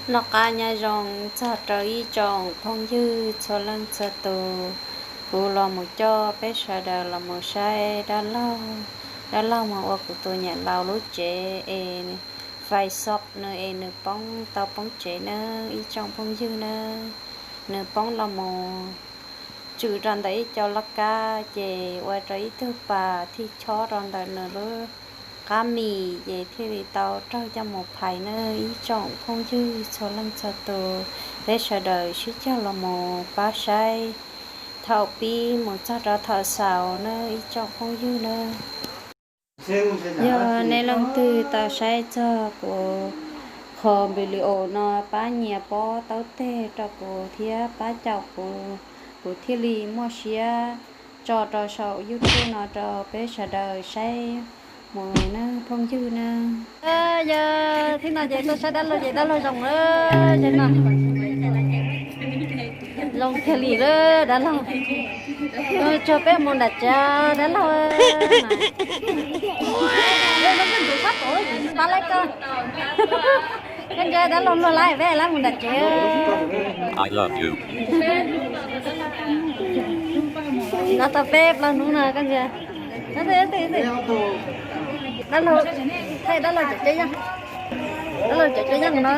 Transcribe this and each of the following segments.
Noj qab nyob zoo txog rau ib tsoom phooj ywg txhua leej txhua tus, kuv los mus coj peb sawv daws los mus saib dab laug, dab laug mus ua kuv tus niam laus lub tsev es fais xov nws es nws poob tau poob tsev nawb ib tsoom phooj ywg nawb. Nws poob los mus tsum rau ntawm ib co laj kab ces ua rau ib tug pas thij chob rau ntawm nws lub qab mis ces thiaj li tau raug coj mus phais nawb ib tsoom phooj ywg txhua leej txhua tus. Peb sawv daws sib cog los mus pab saib thaum pib mus txog rau thaum xaus nawb ib tsoom phooj ywg nawb. Yog nej leej twg tau saib txog kuv qhov video no pab nias pob taub teg rau kuv thiab pab caum kuv, kuv thiaj li muaj siab tso rau saum YouTube no rau peb sawv daws saib mus nawb phooj ywg nawb. Yog thaum no ces tuaj saib dab laug ces dab laug zoo lawm, zoo no zoo kiag li lawm dab laug. Tso peb mus nram tsev dab laug. Koj ntsia dab laug luag lawm peb lawv mus nram tsev. Nyob tau peb plaub hnub no koj ntsia. Dab laug, dab laug cov cov yaj, dab laug cov cov yaj no.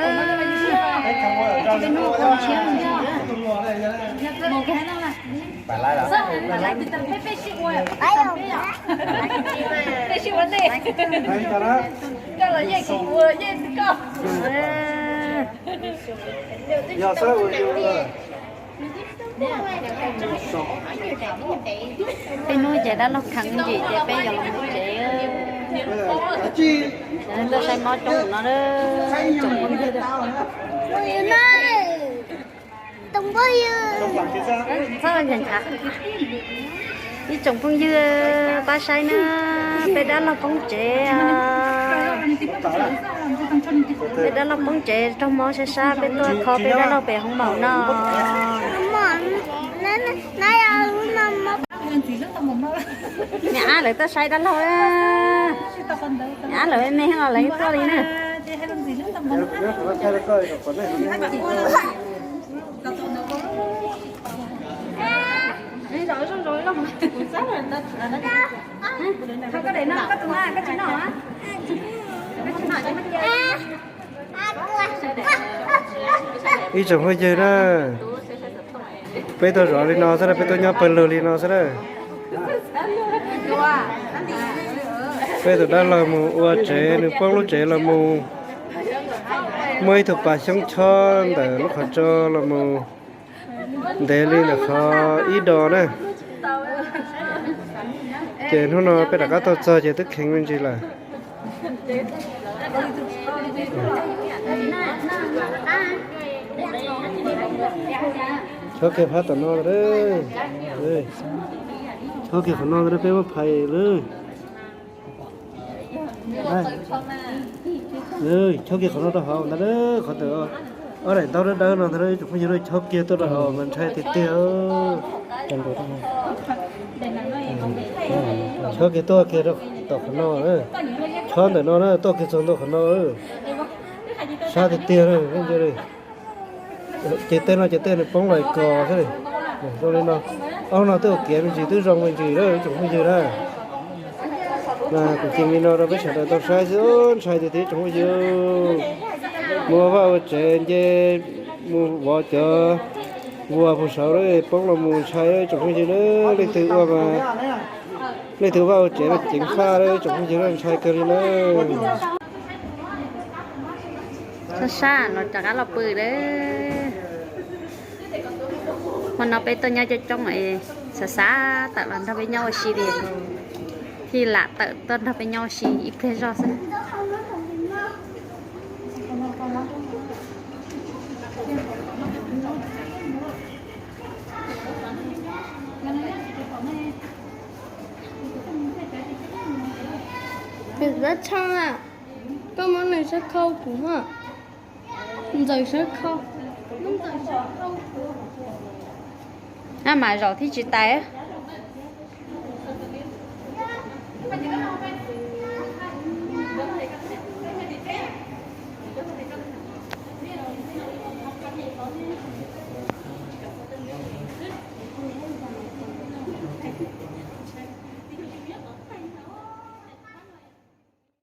Peb hnub ces dab laug kheev ntsis ces peb yuav los mus tsev. Tuaj saib mob coob no, tsoom phooj ywg. Ib tsoom phooj ywg pab saib na, peb dab laug poob tsev. Peb dab laug poob tsev raug mob sab sab, peb tuaj kho peb dab laug pem hoob maum no. Niam ab lawv tuaj saib dab laug, niam ab lawv me los lawv tuaj li na. Ib tsoom phooj ywg na, peb tuaj zov li no xwb na, peb tuaj nyob pawg lug li no xwb na. Peb tus dab laug mus ua tsev, nws poob lub tsev los mus muaj ib tug pas xyoob chob ntawm lub qhov tso los mus ntev li ntawm qhov ib do na. Ces hnub no peb rov qab tuaj txog ces twb kheev me ntsis lawm. Chob kiag phab tom no, chob kiag qhov no ntag, peb muab phais lawm. Chob kiag qhov no rau hauv ntag, qhov ntawm ob daim ntaub dawb dawb no ntag, ib tsoom phooj ywg, chob kiag tuaj rau hauv mas ntshai tiag tiag. Chob kiag tuaj kiag rau tom qhov no, chob ntawm no na, tuaj kiag txog ntua qhov no. Sab tiag tiag. Ces tej no ces tej nws poob los kos xwb. Zoo li no, ob no twb ua kev me ntsis twb zoo me ntsis lawm ib tsoom phooj ywg na. Mas kuv ceev li no rau peb sawv daws tau saib xwb, ntshai tiag tiag tsoom phooj ywg. Mus ua vaj ua tsev nce, mus vov cov vuas puag saud poob los mus ntshai tsoom phooj ywg na. Leej twg ua mas, leej twg ua vaj ua tsev mas ceev faj tsoom phooj ywg, ntshai kawg li na. Sab sab no rov qab los pw lawm. Hmo no peb tuaj nyob coob coob, xav xav tawm los nrog peb nyob ua si li, thiaj lam tawm tuaj nrog peb nyob ua si ib pliag zog xwb. Koj muab nws sab khau kuv, Ntxawm sab khau. Mas zaum thiab tsis tais.